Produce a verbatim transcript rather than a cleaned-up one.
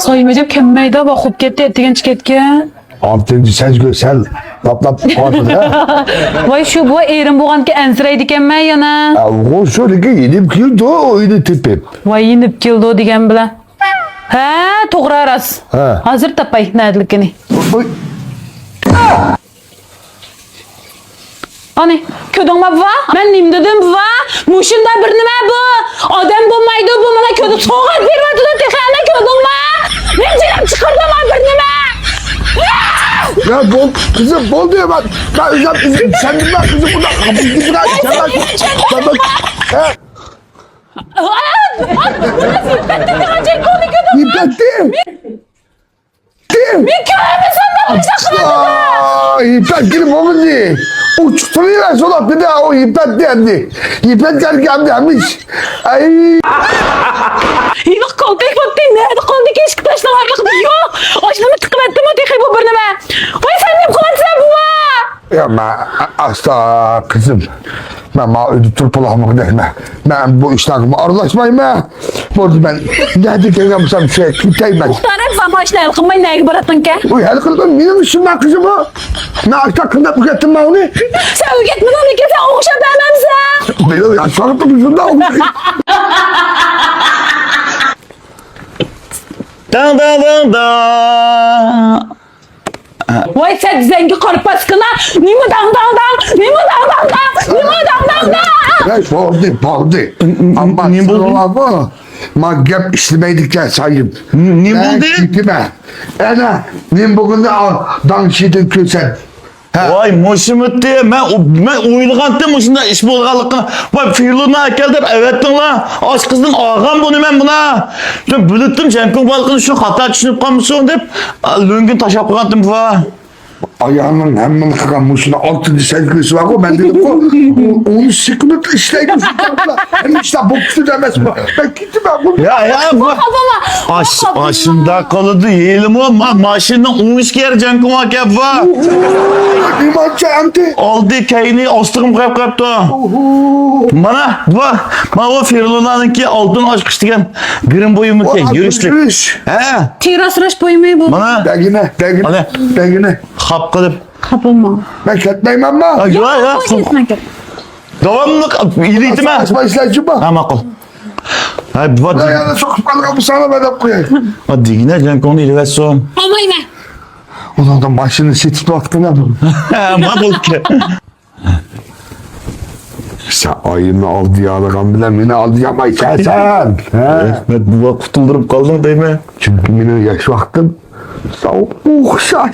سايمىجىپ كەلمەيدۇ، باقىپ كەتتى، ئەتىگەنچە كەتكەن. ئالتىنچى سەزگۈ سەل لاپلاپ قالدى. ۋاي، شۇ بۇ ئېرىم بولغانكى ئەنسىرەيدىكەنمەن يەنە. ئۇ شۇنىڭكى يېنىپ كېلىدۇ، ئۆينى تېپىپ. ۋاي، يېنىپ كېلىدۇ دېگەن بىلەن. ھە، توغرا راست. ھە. ھازىر تاپاي نەدىلىكىنى. ئانى، كۆردۈڭمۇ بۇ؟ مەن نېمە دېدىم بۇ؟ مۇشۇنداق بىر نېمە بۇ؟ ئادەم بولمايدۇ بۇ، مانا كۆردۈڭ، سوغات بېرىۋاتىدۇ تېخى، ئەنە كۆردۈڭمۇ؟ مەن جېنىم چىقىردىم بۇ بىر نېمە. يا بول، قىزىم، بولدى، مەن، مەن ئۆزۈم، ئۆزۈم چۈشەندىم، مەن قىزىم، بۇنداق، بۇنداق، يىپەتتى. مەن كۆرمىسەم دەپ ئاشۇنداق قىلاتىدۇ. يىپەتكىنى بولمىدى. ئۇچۇقتۇرۇۋەر، سولاپ دېدى، ئۇ يىپەتتى ئەمدى. يىپەتكەن ئەمدى ھەمىش. ئەي. ھېلىقى كالتەك بوپتۇ، نەدە قالدىكىن ئىشىك تاشلىۋەتتى. يوق، ئاشۇنىمۇ تىقىۋەتتىمۇ تېخى بۇ بىر نېمە. ۋاي، سەن نېمە قىلىۋاتىسەن بۇ؟ يا، مەن ئاستا قىزىم. مەن مانا ئۆيدە تۇرۇپ بولالمىغان دەيمەن. مەن بۇ ئىشلارغا ئارىلاشمايمەن. بولدى، مەن نەدە كەلگەن بولسام شۇ يەرگە كېتەيمەن. توختاپ، زاماشنى ھەل قىلماي نەگە باراتتىڭكەن؟ ئۇ ھەل قىلدىم، مېنىڭ ئىشىم بار قىزىم ئۇ. مەن ئاشتا قىلدىپ ئۆگەتتىم مەن ئۇنى. سەن ئۆگەتمىدىڭ لېكىن سەن ئوخشاپ بەرمەمسەن. مېنىڭ ياشلىقىم شۇنداق. داڭ، داڭ، داڭ، داڭ. ۋاي، سەت زەڭگى قارا پاسكىنا، نېمە داڭ داڭ داڭ، نېمە داڭ داڭ داڭ، نېمە داڭ داڭ داڭ. ۋاي، بولدى، بولدى. ئەمما نېمە بولدى؟ ما گەپ ئىشلىمەيدىكەن سايىم. نېمە بولدى؟ كېتىمەن. ئەنە، نېمە بولغىنىنى داڭشىدىن كۆرسەت. ۋاي، مۇشۇمۇتتى، مەن، مەن ئويلىغانتىم مۇشۇنداق ئىش بولغانلىقىنى. ۋاي، فىرلۇننى ئەكەل دەپ ئەۋەتتىڭلار. ئاشۇ قىزدىن ئالغان بۇنى مەن مانا. شۇ بىلىتتىم جەڭكۇڭ بارلىقىنى، شۇ خاتا چۈشىنىپ قالمىسۇن دەپ، لۆڭگىنى تاشلاپ قويغانتىم بۇ. ئايالنىڭ ھەممىنى قىلغان مۇشۇنى ئالتىنچى سەزگۈسى بارغۇ، مەن دېدىمغۇ، ئۇ ئون سېكۇنت ئىشلەيدۇ شۇ كاردا. ھەممە ئىشلار بولۇپ كېتىدۇ ئەمەسمۇ؟ مەن كېتىمەن بۇ. يا، يا، بۇ. ئاش-، ئاشۇنداق قىلىدۇ، ھېلىمۇ ما-، ماشىنىنىڭ ئوڭ ئىچكى يېرى جەڭكۇڭ ئاكەپ بۇ. نېمانچە ئەمدى؟ ئالدى كەينى ئاستىغىمۇ قويۇپ قويۇپتۇ. مانا، بۇ، مانا بۇ فىرلۇنانىڭكى ئالتۇن ئاچقۇچ دېگەن گىرىم بۇيۇمىكەن، يۈرۈشلۈك. ھە. تېرە ئاسراش بۇيۇمى بۇ. مانا. بەگىنە، بەگىنە، بەگىنە. خاپ قىلىپ. خاپىمۇ؟ مەن كەتمەيمەنما؟ ياق، ياق. داۋاملىق ئېلىۋېتىمەن. ئاچما ئىشلەيچۇ بۇ. ھە، ماقۇل. ھە، بۇ يەنە سوقۇپ قالغان بولساڭلار مەن دەپ قوياي. دېگىنە جەڭكۇڭنى ئېلىۋەتسۇن. ئالمايمەن. ئۇنىڭدا ماشىنا سېتىپ تۇرۇۋاتقىنا بۇ. ھە، ما بولدى. سەن ئايىمنى ئالدىيالىغان بىلەن مېنى ئالدىيالمايسەن سەن. ھە؟ رەھمەت، بۇ قۇتۇلدۇرۇپ قالدىڭ دەيمەن. چۈنكى مېنىڭ ياش ۋاقتىم ساڭا ئوخشاش.